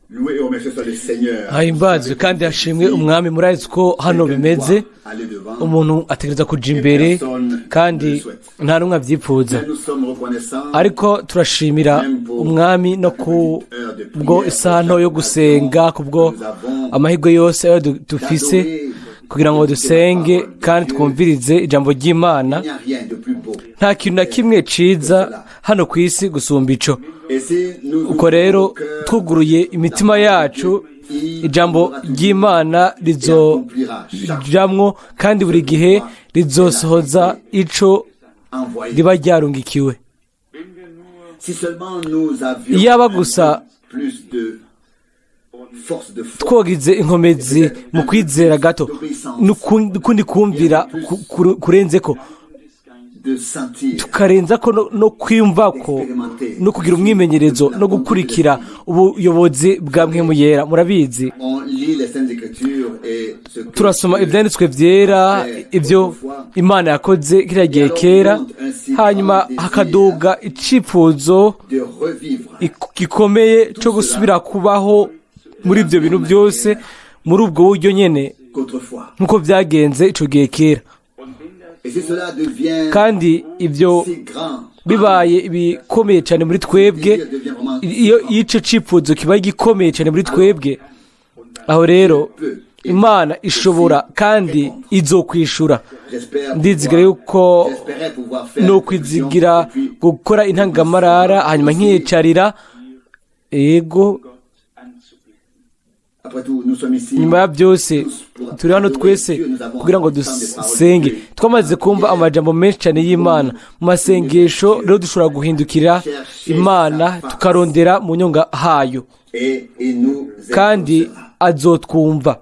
Loué et remercié soit le Seigneur. Hahimbazwe kandi hashimwe umwami. Murazi ko hano bimeze, Aller devant. umuntu ategereza kuja imbere kandi nta n'umwe avyipfuza. Mais nous sommes reconnaissants Ariko turashimira umwami no ku bwo isaha nto yo gusenga, kubwo amahirwe yose ayo dufise kugira ngo dusenge kandi twumvirize ijambo ry'Imana. Il n'y a rien de plus beau. Nta kintu na kimwe ciza hano ku isi gusumba ico. Et si nous Uko rero twuguruye imitima yacu, ijambo ry'Imana rizojamwo kandi buri gihe rizosohoza ico envoyé. riba ryarungikiwe. Si seulement nous avions Iyaba un peu gusa plus de force de foi, twogize inkomezi mu kwizera gato n'ukundi kumvira kurenze ko de sentir tukarenza ko no kwiyumva ko no kugira umwimenyerezo no gukurikira ubuyobozi bwa Mpwemu Yera. Murabizi, On lit les Saintes Écritures et ce que turasoma ibyanditswe byera, ibyo Imana yakoze kiriya gihe kera, hanyuma hakaduga icyifuzo de revivre gikomeye cyo gusubira kubaho muri ibyo bintu byose muri ubwo buryo nyine qu'autrefois. nk'uko byagenze icyo gihe kera. Et si cela devient Kandi ibyo si grand, bibaye ibikomeye cyane muri twebwe, iyo icyo cyifuzo kibaye gikomeye cyane muri twebwe, aho rero Imana ishobora kandi izokwishura. j'espère Ndizigira yuko j'espérais pouvoir faire ni ukwizigira gukora intangamarara hanyuma nkiyicarira, yego. Après tout, nous sommes ici Nyuma ya byose turi hano twese kugira ngo dusenge. Twamaze kumva amajambo menshi cyane y'Imana mu masengesho. Rero dushobora guhindukira Imana, tukarondera mu nyonga hayo, et il nous kandi exaucera. azotwumva.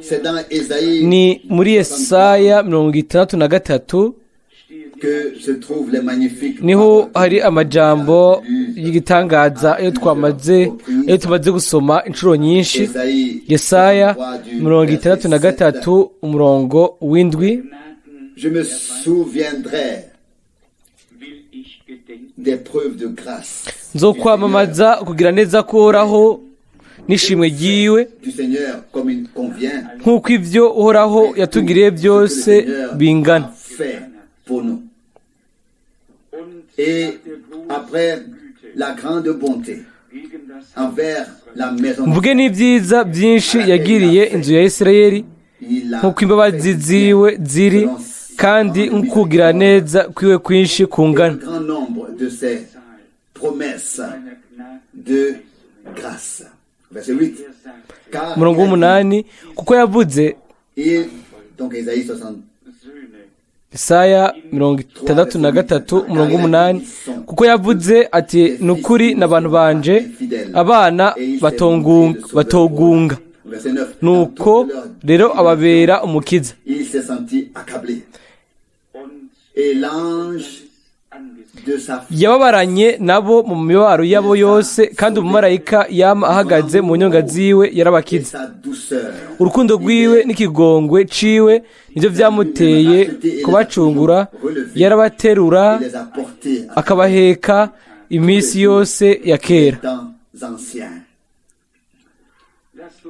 C'est dans Ésaïe Ni muri Yesaya 63 que se trouvent les magnifiques niho hari amajambo y'igitangaza iyo tumaze gusoma inshuro nyinshi. Ésaïe Yesaya 63 du 63, umurongo w'indwi. Je me souviendrai des preuves de grâce Nzokwamamaza kugira neza k'Uhoraho n'ishimwe ryiwe, du Seigneur comme il convient. nk'uko ibyo Uhoraho yatugiriye byose bingana. Fait pour nous. Et après la grande bonté envers la maison, Mvuge n'ibyiza byinshi yagiriye inzu ya Isirayeli, il a nk'uko imbabazi ziwe ziri kandi nk'ukugira neza kwiwe kwinshi kungana. un grand nombre de ses promesses de grâce. Verset 8. Car Umurongo w'umunani, kuko yavuze, il, donc Ésaïe 60, Isaya 63, umurongo w'umunani, kuko yavuze ati: "Ni ukuri n'abantu banje, abana batogunga." Verset 9. Nuko rero ababera umukiza. Il s'est senti accablé. Et l'ange de sa Yababaranye nabo mu mibabaro yabo yose, kandi umumarayika yama ahagaze mu nyonga ziwe et yarabakiza. sa douceur. Urukundo rwiwe n'ikigongwe ciwe nibyo byamuteye kubacungura. Yarabaterura, Il les a portés à akabaheka iminsi yose ya kera. temps anciens.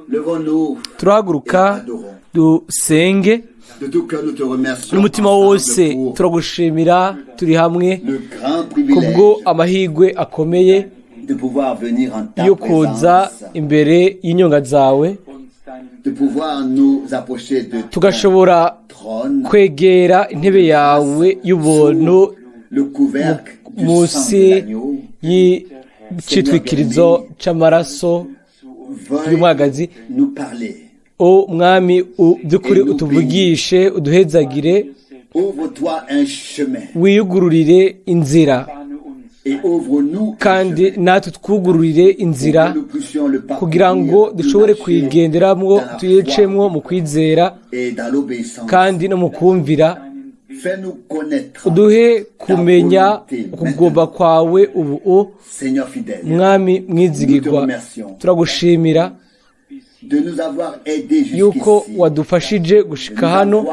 Levons-nous Turahaguruka et adorons. dusenge. De tout cœur, nous te remercions N'umutima ensemble wose pour turagushimira turi hamwe le grand kubwo privilège amahirwe akomeye de pouvoir venir en ta yo kuza présence, imbere y'inyonga zawe, de pouvoir nous approcher de ton tugashobora trône, kwegera intebe yawe y'ubuntu le couvercle du sang de munsi l'agneau. y'icitwikirizo c'amaraso Veuille y'umwagazi. nous parler. O Mwami, by'ukuri utuvugishe, uduhezagire. Ouvre-toi un chemin Wiyugururire inzira, et ouvre-nous un kandi chemin natwe twugururire inzira, pour que nous puissions le kugira ngo parcourir, dushobore marcher kuyigenderamwo, dans la tuyicemwo foi mu kwizera et dans l'obéissance. kandi no mu kumvira. Fais-nous connaître Uduhe kumenya ukugomba kwawe ubu. Seigneur fidèle, Mwami mwizigirwa, turagushimira de nous avoir aidés yuko jusqu'ici, wadufashije gushika hano,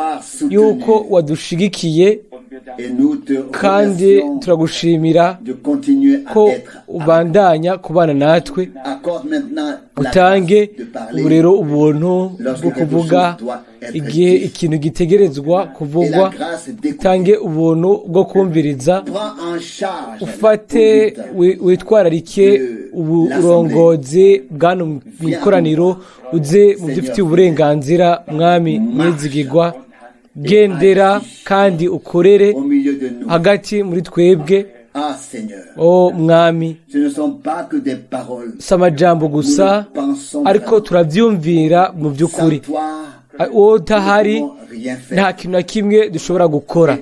yuko wadushigikiye. Et nous te Kandi remercions turagushimira de continuer à ko être avec ubandanya kubana natwe. nous. Accorde maintenant la Utange grâce de parler ubu rero ubuntu bwo kuvuga igihe ikintu gitegerezwa et la kuvugwa. grâce d'écouter. Utange ubuntu bwo kumviriza. Prends en charge la Ufate conduite witwararike uburongozi bwano mu ikoraniro, uze mu byo ufitiye uburenganzira, Mwami mwizigirwa. Gendera kandi ukorere au milieu de nous. hagati muri twebwe. Ah Seigneur, O Mwami, ce ne sont pas que des paroles. si amajambo gusa, Nous le pensons ariko vraiment. turabyumvira mu by'ukuri. Sans toi, Wowe utahari, nous ne pouvons rien faire. nta kintu na kimwe dushobora gukora,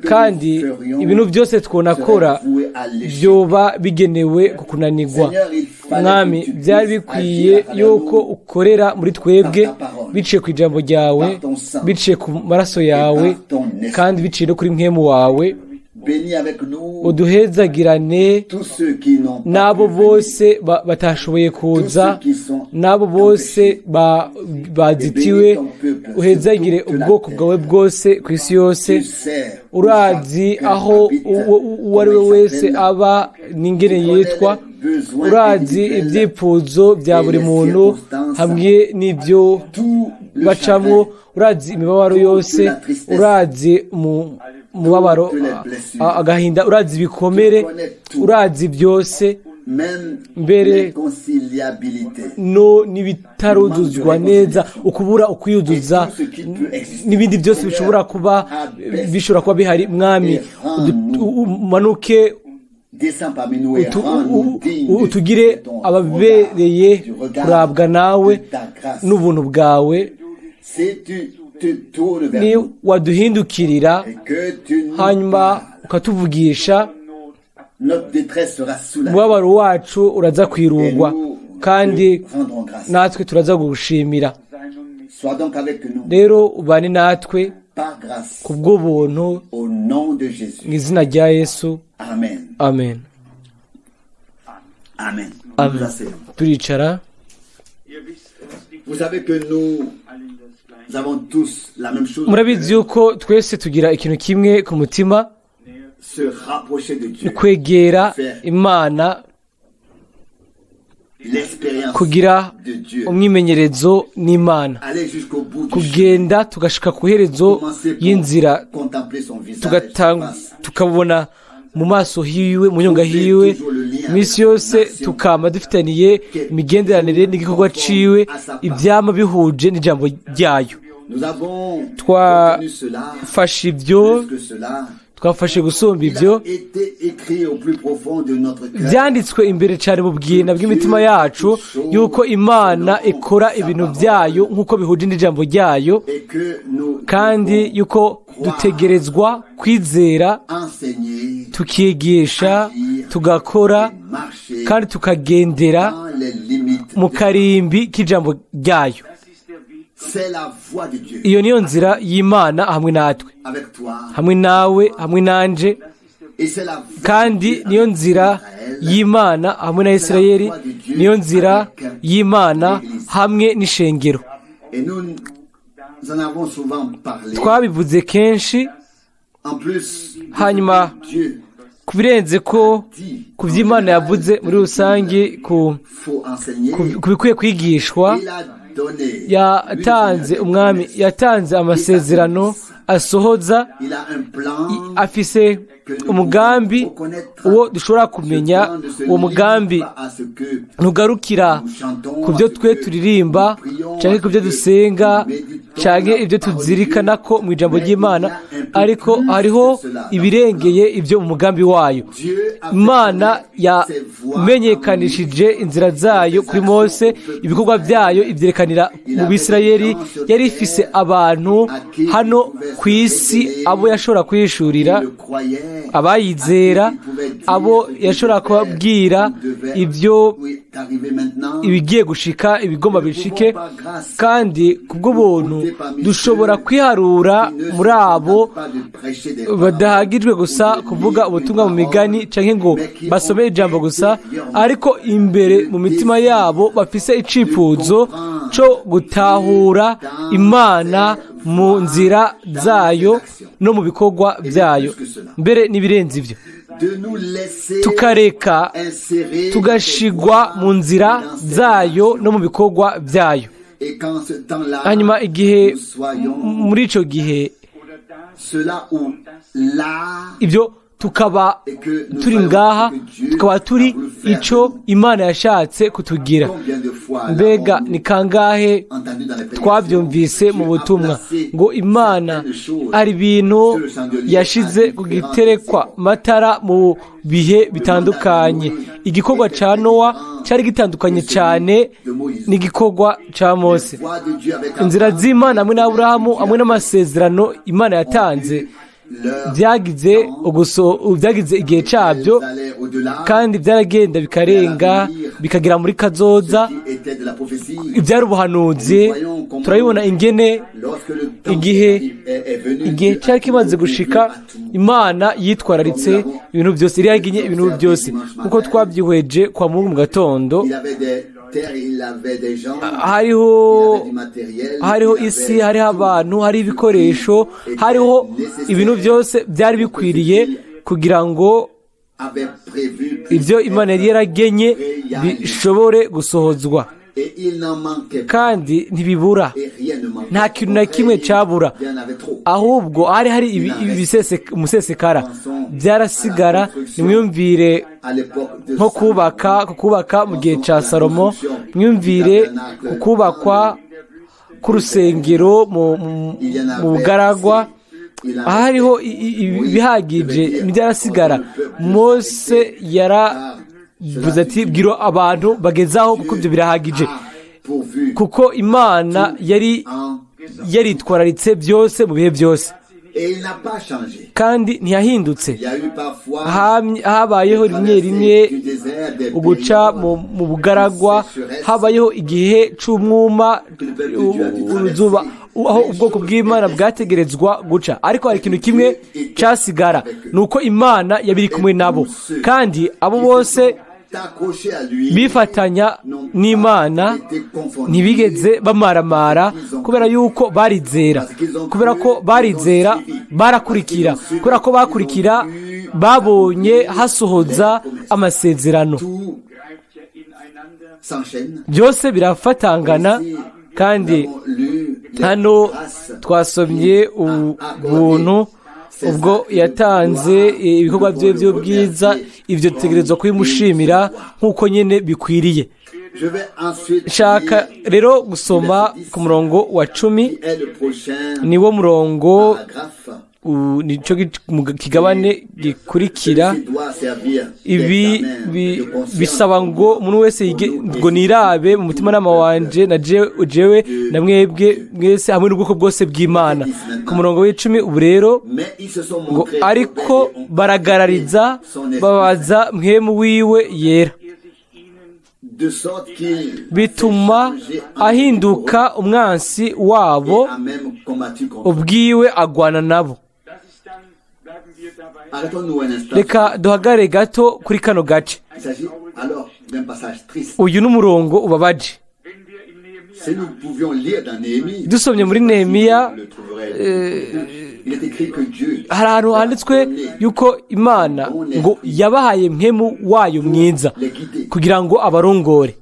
kandi ibintu byose twonakora byoba bigenewe kukunanirwa. Mwami, byari bikwiye yuko ukorera muri twebwe biciye ku ijambo ryawe, biciye ku maraso yawe, kandi biciye no kuri mpwemu wawe. Bénis avec nous Uduhezagirane tous ceux qui n'ont pas n'abo pu venir, bose batashoboye tous kuza, ceux qui sont n'abo bose empêchés. Bazitiwe. Uhezagire ubwoko bwawe bwose ku isi yose. Tu sais où Urazi chacun aho habite, uwo ari we comment il wese s'appelle, aba n'ingene yitwa. Urazi ibyifuzo bya buri muntu hamwe n'ibyo tout le bacamwo. chagrin, Urazi imibabaro yose, urazi mubabaro, agahinda, urazi ibikomere, urazi byose, même mbere l'inconciliabilité, no n'ibitaruzuzwa neza, ukubura ukwiyuzuza, et tout ce qui peut exister. n'ibindi byose bishobora kuba bihari. Mwami, umanuke, Descends parmi nous et rends-nous dignes utugire de ton ababereye regard, du regard kurabwa nawe de ta grâce. n'ubuntu bwawe. Si tu te tournes vers Ni nous waduhindukirira et que tu nous hanyuma parles, ukatuvugisha, notre détresse sera soulagée umubabaro wacu uraza et kwirungwa, nous kandi te rendrons grâce. natwe turaza kugushimira. Sois donc avec nous Rero ubane natwe par grâce ku bw'ubuntu, au nom de mu Jésus. izina rya Yesu. Amen. Amen. Amen. Nous Amen. nous asseyons. Turicara. Vous savez que nous avons tous la même chose. Murabizi yuko twese tugira ikintu kimwe ku mutima: Se rapprocher de Dieu. Kwegera Imana, L'expérience kugira de Dieu. umwimenyerezo n'Imana, Aller jusqu'au bout du chemin. kugenda tugashika ku iherezo Commencer pour y'inzira, contempler son visage, tugatanga sa face. tukabona mu maso hiwe, mu nyonga hiwe. Iminsi yose tukama dufitaniye imigenderanire n'igikorwa ciwe, ivyama bihuje n'ijambo ryayo. Nous avons retenu cela, Twafashe ibyo, plus que cela. twafashe gusumba Il ibyo. a été écrit au plus profond de notre cœur. Byanditswe imbere cyane mu bwina bw'imitima yacu yuko Imana ikora ibintu byayo nk'uko bihuje n'ijambo ryayo, Et que nous kandi devons yuko dutegerezwa kwizera, enseigner, tukigisha, tugakora et marcher kandi tukagendera dans les limites. mu karimbi k'ijambo ryayo. C'est la voie de Dieu. Iyo niyo nzira y'Imana hamwe natwe, Avec toi. hamwe nawe, hamwe nanje. Et c'est la voie Kandi de Dieu niyo avec nzira Israël. y'Imana hamwe na Isirayeli, niyo nzira y'Imana hamwe n'ishengero. Et nous, nous en avons souvent parlé. Twabivuze kenshi. En plus, Hanyuma Dieu ku birenze ko dit ku by'Imana yavuze muri rusange, ku faut enseigner. ku bikwiye kwigishwa, Il a donné yatanze umwami, yatanze amasezerano asohoza. Il a un plan Afise umugambi uwo dushobora kumenya. Uwo mugambi ntugarukira ku byo twe turirimba cyangwa ku byo dusenga cyangwa ibyo tuzirikana ko mu ijambo ry'Imana, ariko hariho ibirengeye ibyo mu mugambi wayo. Imana yamenyekanishije inzira zayo kuri Mose, ibikorwa byayo ibyerekanira mu Bisirayeli. Yari ifise abantu hano ku isi abo yashobora kwishurira, abayizera, abo yashobora kubabwira ibyo ibigiye gushika, ibigomba bishike. Kandi kubw'ubuntu dushobora kwiharura muri abo badahagijwe gusa kuvuga ubutumwa mu migani cyangwa ngo basome ijambo gusa, ariko imbere mu mitima yabo bafise icifuzo cyo gutahura Imana mu nzira zayo no mu bikorwa byayo, mbere n'ibirenze ibyo, tukareka tugashigwa mu nzira zayo no mu bikorwa byayo. Hanyuma igihe muri icyo gihe ibyo tukaba turi ngaha, tukaba turi icyo Imana yashatse kutugira. Mbega ni kangahe twabyumvise mu butumwa ngo Imana hari ibintu yashize ku giterekwa matara mu bihe bitandukanye. Igikorwa cya Nowa cyari gitandukanye cyane n'igikorwa cya Mose. Inzira z'Imana hamwe na Aburahamu hamwe n'amasezerano Imana yatanze byagize igihe cyabyo, kandi byaragenda bikarenga bikagera muri kazoza. Ibyari ubuhanuzi turabibona ingene igihe cyari kimaze gushika, Imana yitwararitse ibintu byose, yari yagenye ibintu byose nkuko twabyihweje kwa Mungu mu gatondo. Hariho isi, hariho abantu, hariho ibikoresho, hariho ibintu byose byari bikwiriye kugira ngo ibyo Imana yari yaragenye bishobore gusohozwa, kandi ntibibura, nta kintu na kimwe cyabura, ahubwo hari hari umusesekara byarasigara. Nimwiyumvire nko kubaka mu gihe cya Salomo, mwiyumvire kubakwa k'urusengero mu bugaragwa, hariho ibihagije byarasigara. Mose yaravuze ati bwira abantu bagezaho kuko ibyo birahagije, kuko Imana yari yaritwararitse byose mu bihe byose, kandi ntiyahindutse. Habayeho rimwe rimwe uguca mu bugaragwa, habayeho igihe c'umwuma, uruzuba, aho ubwoko bw'Imana bwategerezwa guca, ariko hari ikintu kimwe cyasigara, ni uko Imana yabiri kumwe nabo, kandi abo bose bifatanya n'Imana ntibigeze bamaramara, kubera yuko barizera, kubera ko barizera barakurikira, kubera ko bakurikira babonye hasohoza amasezerano. Byose birafatangana. Kandi hano twasomye ubuntu ubwo yatanze ibikorwa bye by'ubwiza, ibyo dutegerezwa kubimushimira nk'uko nyine bikwiriye. Nshaka rero gusoma ku murongo wa 10, niwo murongo nicyo kigabane gikurikira. Ibi bisaba ngo umuntu wese ngo nirabe mu mutimanama wanje na jewe na mwebwe mwese hamwe n'ubwoko bwose bw'Imana. Ku murongo w'10 ubu rero ngo ariko baragarariza babaza mwemu wiwe yera, bituma ahinduka umwansi wabo ubwiwe agwana nabo. Reka duhagare gato kuri kano gace. Uyu ni umurongo ubabaje. Dusomye muri Nehemiya, hari ahantu handitswe yuko Imana ngo yabahaye mpemu wayo mwiza kugira ngo abarongore.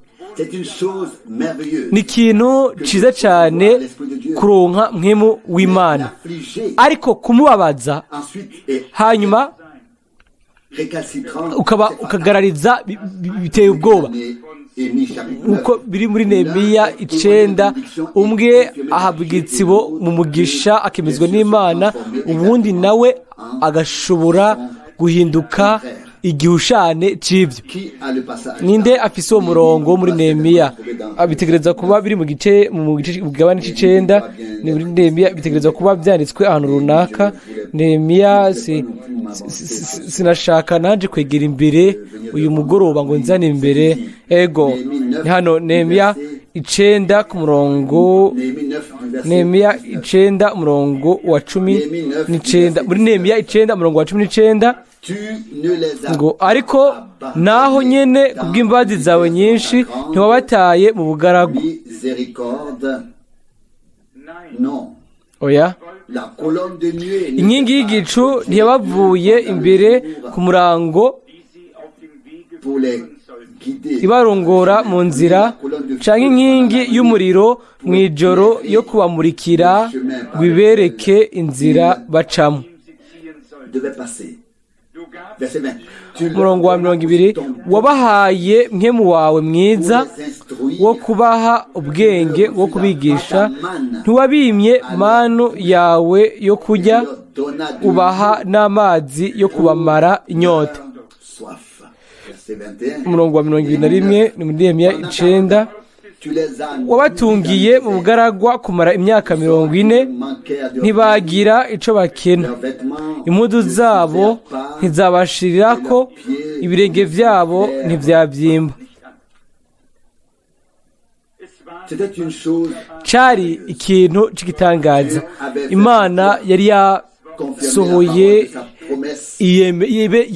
Ni ikintu cyiza cyane kuronka mpemu w'Imana, ariko kumubabaza hanyuma ukaba ukagarariza biteye ubwoba. Uko biri muri Nehemiya 9, umwe ahabwa igitsibo mu mugisha akemezwa n'Imana, ubundi nawe agashobora guhinduka igihushane c'ivyo. Ninde afise uwo murongo muri Nehemiya? Bitegereza kuba biri mu gice mu gabane c'icenda. Ni muri Nehemiya, bitegereza kuba byanditswe ahantu runaka. Nehemiya sinashaka nanje kwegera imbere uyu mugoroba ngo nzane imbere. Ego hano Nehemiya 9 ku murongo, Nehemiya 9 umurongo wa 19, muri Nehemiya 9 umurongo wa 19 ngo ariko naho nyene kubw'imbabazi zawe nyinshi ntiwabataye mu bugaragu. Oya. La colonne de nuée ne Inkingi s'est pas y'igicu retirée ntiyabavuye pendant le imbere jour ku murango pour les guider. ibarongora mu nzira, canke inkingi y'umuriro mu ijoro yo kubamurikira ngo ibereke inzira bacamo. Devait passer. Verset 20. Tu leur Umurongo wa donnas 20: ton Wabahaye mpwemu wawe mwiza pour les instruire. wo kubaha ubwenge, wo kubigisha. Ntiwabimye manu yawe yo kurya, Tu leur donnas de ubaha n'amazi yo kubamara inyota. leur soif. Verset 21. Umurongo wa 21 ni muri Nehemiya 9: Tu les as Wabatungiye mu bugaragwa kumara imyaka 40, manquèrent de ntibagira ico bakena. leurs vêtements Impuzu ne zabo s'usèrent pas, ntizabashirirako, ibirenge vyabo ntivyavyimba. C'était une chose Cari ikintu c'igitangaza. Imana yari confirmée la yasohoye parole de sa promesse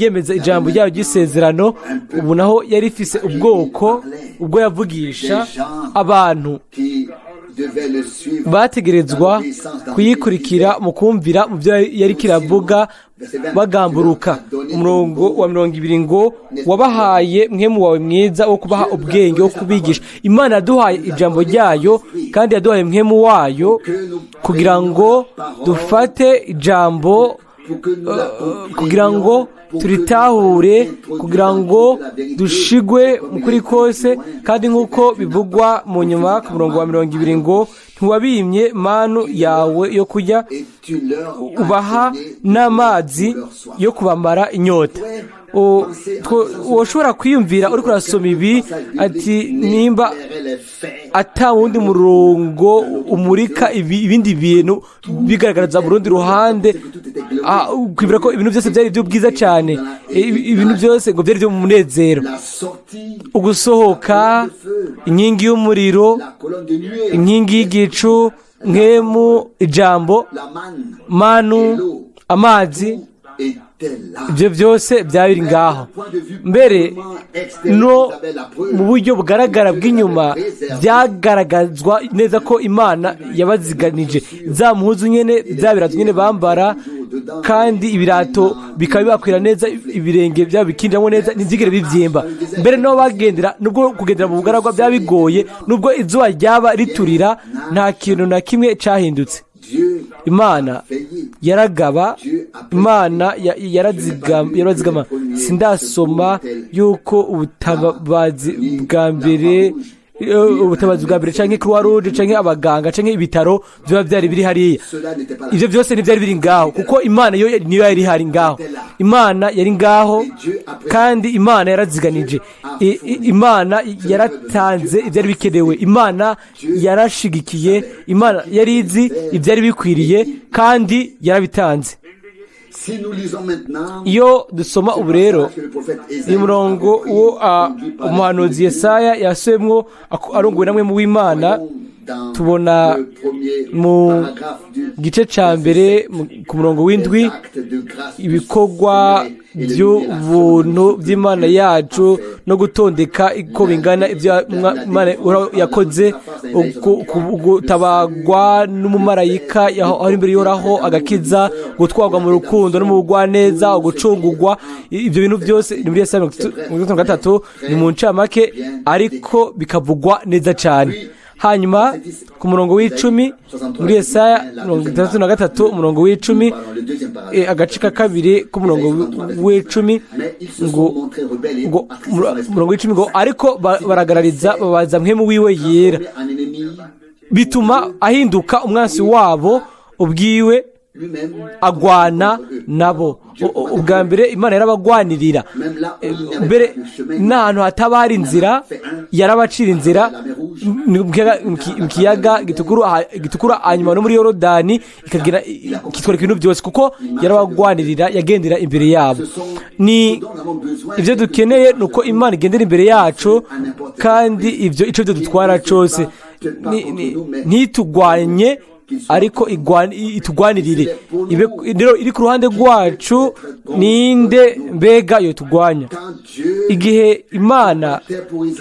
yemeza ijambo ryayo ry'isezerano. Ubu naho yari ifise ubwoko ubwo yavugisha abantu qui devait le suivre bategerezwa kuyikurikira mu kumvira mu byo yari kiravuga bagamburuka. Umurongo wa 20 ngo: Wabahaye mwemu wawe mwiza wo kubaha ubwenge, wo kubigisha. Imana yaduhaye ijambo ryayo kandi yaduhaye mwemu wayo kugira ngo dufate ijambo, pour que nous la comprenions, kugira ngo pour que turitahure, nous kugira ngo dushigwe mu kuri kose. Kandi nk'uko bivugwa mu nyuma ku murongo wa 20 ngo: Ntiwabimye manu yawe yo kurya, Et tu leur as ubaha donné n'amazi pour leur soif. yo kubamara inyota. Woshobora kwiyumvira uriko urasoma ibi ati nimba Éclairait les faits ata wundi murongo umurika ibindi bintu bigaragariza mu rundi ruhande, kwibwira ko ibintu byose byari iby'ubwiza cyane, ibintu byose ngo byari ibyo mu munezero. La sortie, Ugusohoka, inkingi y'umuriro, la colonne de nuée, inkingi y'igicu, nkemu, ijambo, la manne, manu, amazi, était là. Ibyo byose byari biri ngaho. Mbere no mu buryo bugaragara bw'inyuma byagaragazwa neza ko Imana yabaziganije za mpuzu nyene, bya birato nyene bambara, kandi ibirato bikaba bibakwira neza, ibirenge byabo bikinjiramo neza, ntizigere bibyimba. Mbere no bagendera, nubwo kugendera mu bugaragwa byaba bigoye, nubwo izuba ryaba riturira, nta kintu na kimwe cyahindutse. Dieu Imana veillé. yaragaba, Imana yarazigama. Sindasoma yuko ubutabazi bwa mbere canke Croix Rouge canke abaganga canke ibitaro biba byari biri hariya. Cela n'était pas là. Ivyo byose ntibyari biri ngaho, kuko Imana yo niyo yari ihari ngaho. Imana yari ngaho kandi Imana yaraziganije. Imana yaratanze ibyari bikenewe, Imana yarashigikiye, Imana yari izi ibyari bikwiriye kandi yarabitanze. Si nous lisons maintenant Iyo dusoma ubu rero que le prophète Ésaïe uyu murongo avait wo pris, conduit par umuhanuzi l'Esprit de Dieu, Yesaya yasomyemwo arongowe namwe mu w'Imana, voyons dans tubona le premier mu paragraphe du gice ca mbere ku murongo w'7 les actes de grâce du ibikorwa Seigneur et l'énumération by'ubuntu de ce que by'Imana Dieu a yacu fait. no gutondeka uko bingana ibyo Imana yakoze, gutabagwa n'umumarayika ari imbere y'Uhoraho, agakiza, gutwarwa mu rukundo no mu bugwaneza, ugucungugwa, ibyo bintu byose ni muri Yesaya 63. Ni mu ncamake, ariko bikavugwa neza cyane. Hanyuma ku murongo w'10 muri Yesaya 63, umurongo w'10, Pardon, le deuxième paragraphe. Agace ka kabiri k'umurongo w'10 Mais ils se ngo sont montrés rebelles et ngo attristés son esprit. umurongo w'10 ngo: Ariko baragarariza, babaza mpwemu wiwe yera, Transformé en ennemi bituma ahinduka umwansi wabo ubwiwe, lui-même agwana contre eux. nabo. Ubwa mbere Imana yarabagwanirira. Même là où il n'y avait Mbere pas de chemin, n'ahantu hataba hari inzira yarabacira inzira, mu kiyaga gitukura, hanyuma no muri Yorodani ikagira ikitwereka ibintu byose, kuko yarabagwanirira, yagendera imbere yabo. ce sont Ni ce dont nous avons besoin. Ibyo dukeneye ni uko Imana igendera imbere yacu, kandi ibyo icyo byo dutwara cyose ntitugwanye, ariko itugwanirire. Rero iri ku ruhande rwacu, ninde mbega yo tugwanya? Quand Dieu Igihe Imana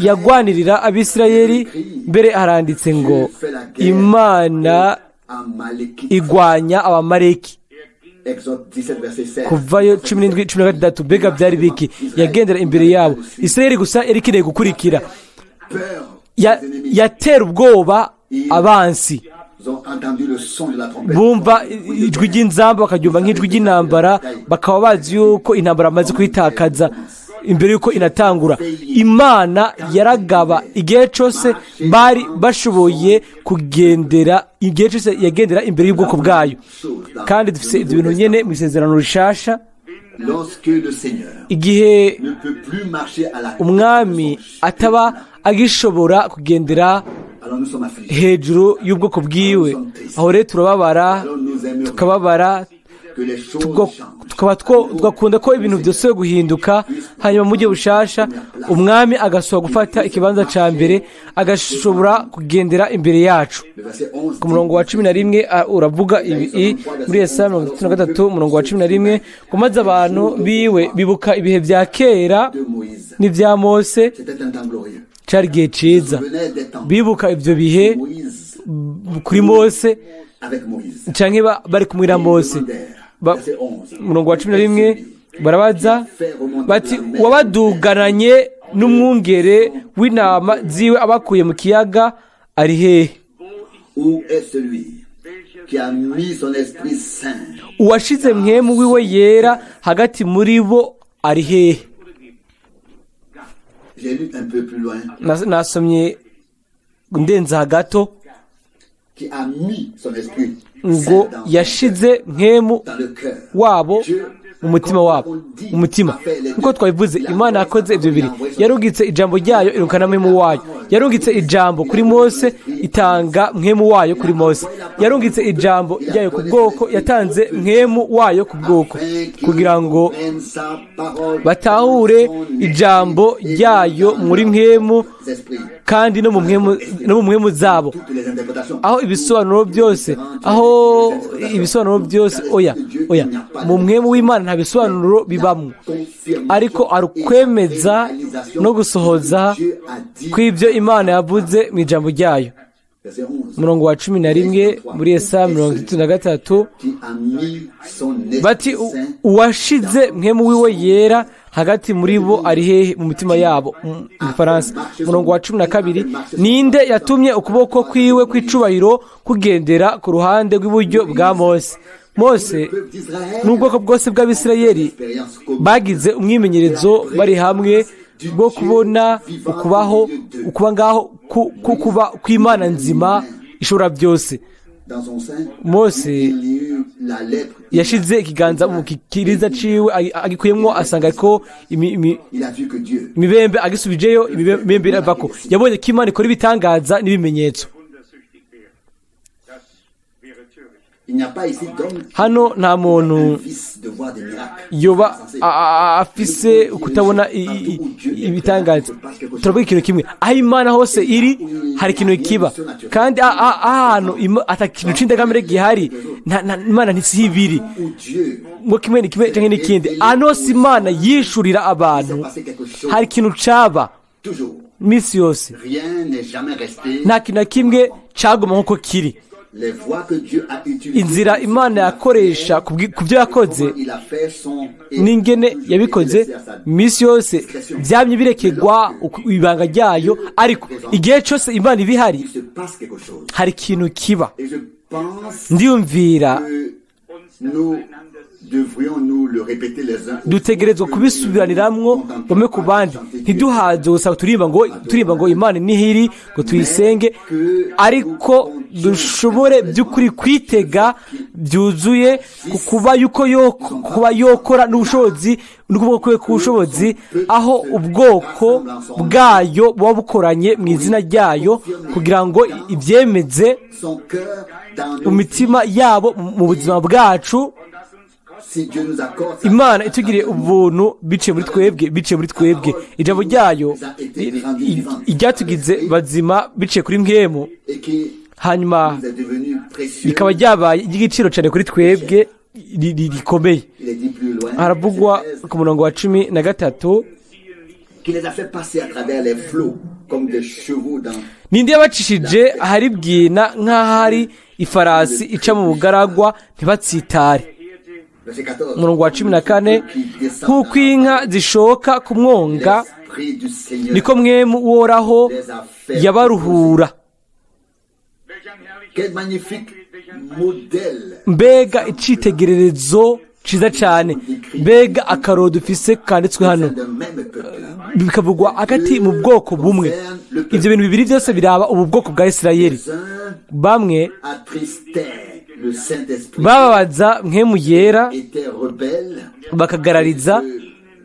yagwanirira Abisirayeli, mbere haranditse ngo Imana Amalékites. Igwanya Abamareki. Exode 17, verset 16. Kuvayo 17:16. Mbega byari biki? Yagendera imbere yabo. Isirayeli gusa yari ikeneye gukurikira. Peur des ennemis. Yatera ubwoba abansi. Ils ont entendu le son de la trompette. Bumva ijwi ry'inzamba, bakaryumva nk'ijwi ry'intambara, bakaba bazi yuko intambara bamaze kuyitakaza imbere y'uko inatangura. Imana yaragaba igihe cyose bari bashoboye kugendera, igihe cyose yagendera imbere y'ubwoko bwayo. Kandi dufite ibyo bintu nyine mu Isezerano Rishasha. Lorsque le Seigneur Igihe ne peut plus marcher à la tête Umwami de son ataba agishobora kugendera alors nous sommes affligés. hejuru y'ubwoko bwiwe, aho rero turababara, Alors nous aimerions tukababara, que les choses changent. tukaba tugakunda ko ibintu byose guhinduka, hanyuma mu buryo bushasha Umwami agasubira gufata ikibanza cya mbere, agashobora kugendera imbere yacu. Le verset 11 Ku murongo wa 11 uravuga ibi muri Yesaya 63, umurongo wa 11, ngo maze abantu biwe bibuka ibihe bya kera de Moïse. n'ibya Mose. C'était un temps glorieux. Cyari igihe cyiza. Souvenez des temps. Bibuka ibyo bihe Moïse, kuri Mose avec Moïse. canke bari kumwe na Mose. Verset 11. Umurongo wa 11, barabaza bati: "Wabadugananye n'umwungere w'intama ziwe abakuye mu kiyaga ari hehe?" Où est celui qui a mis son esprit saint Uwashize Mpwemu wiwe yera hagati muri bo ari hehe? J'ai lu un peu plus loin. Nasomye ndenza gato. Qui a mis son esprit Ngo saint dans, yashize Mpwemu dans le cœur. wabo mu mutima wabo, mu mutima. Nkuko twabivuze, Imana yakoze ibyo bibiri: yarungitse ijambo ryayo, irukana Mpwemu wayo. Yarungitse ijambo kuri Mose, itanga Mpwemu wayo kuri Mose. Yarungitse ijambo ryayo ku bwoko, yatanze Mpwemu wayo ku bwoko, kugira ngo batahure ijambo ryayo muri mpwemu kandi no mu mpwemu zabo. Aho ibisobanuro byose, aho ibisobanuro byose, oya, oya, mu mpwemu w'Imana nta bisobanuro bibamwo, ariko ari ukwemeza no gusohoza kw'ibyo Imana yavuze mu ijambo ryayo. Umurongo wa 11 muri Yesaya 63 bati: "Uwashize Mpwemu wiwe yera hagati muri bo ari hehe?" Mu mitima yabo, mu Gifaransa. Umurongo wa 12: "Ninde yatumye ukuboko kwiwe kw'icubahiro kugendera ku ruhande rw'iburyo bwa Mose?" Mose n'ubwoko bwose bw'Abisirayeli bagize umwimenyerezo bari hamwe bwo kubona ukubaho, ukuba ngaho kuba kw'Imana nzima ishobora byose. Mose yashize ikiganza mu kikiriza ciwe, agikuyemwo asanga ko imibembe, agisubijeyo imibembe iravako. Yabonye ko Imana ikora ibitangaza n'ibimenyetso. Hano nta muntu yoba afise kutabona ibitangaza. Turavuga ikintu kimwe: aho Imana hose iri hari ikintu kiba, kandi ahantu ata kintu c'indagamere gihari, Imana ntisibiri ngo kimwe ni kimwe canke n'ikindi. Ahantu hose Imana yishurira abantu hari ikintu caba misi yose. Nta kintu na kimwe caguma nk'uko kiri. Inzira Imana yakoresha ku byo yakoze n'ingene yabikoze, iminsi yose byamye birekegwa ibanga ryayo, ariko igihe cyose Imana iba ihari hari ikintu kiba. Ndiyumvira dutegerezwa kubisubiraniramwo bamwe ku bandi. Ntiduhaze gusa turirimba ngo Imana nihiri, ngo tuyisenge, ariko dushobore by'ukuri kwitega byuzuye ku kuba yuko yo kuba yokora n'ubushobozi n'ukuboko kwe k'ubushobozi, aho ubwoko bwayo buba bukoranye mu izina ryayo kugira ngo ibyemeze mu mitima yabo, mu buzima bwacu. Imana itugiriye ubuntu biciye muri twebwe ijambo ryayo iryatugize bazima biciye kuri Mpwemu, hanyuma rikaba ryabaye iry'igiciro cyane kuri twebwe, rikomeye. Haravugwa ku murongo wa 13: Qui les a fait passer à travers les flots comme des chevaux dans "Ninde yabacishije ahari bwina nk'ahari ifarasi ica mu bugaragwa ntibatsitare. Verset 14. Umurongo wa 14: nk'uko inka zishoka ku mwonga, L'Esprit du Seigneur niko Mpwemu Uhoraho les a fait yabaruhura. Quel magnifique modèle. Mbega icitegererezo ciza cyane, mbega akaroro dufise kanditswe hano, C'est le même peuple. bikavugwa hagati mu bwoko bumwe. Ibyo bintu bibiri byose biraba ubu bwoko bwa Isirayeli. Les uns Bamwe attristaient le Saint-Esprit, bababaza Mpwemu Yera, étaient rebelles, bakagarariza,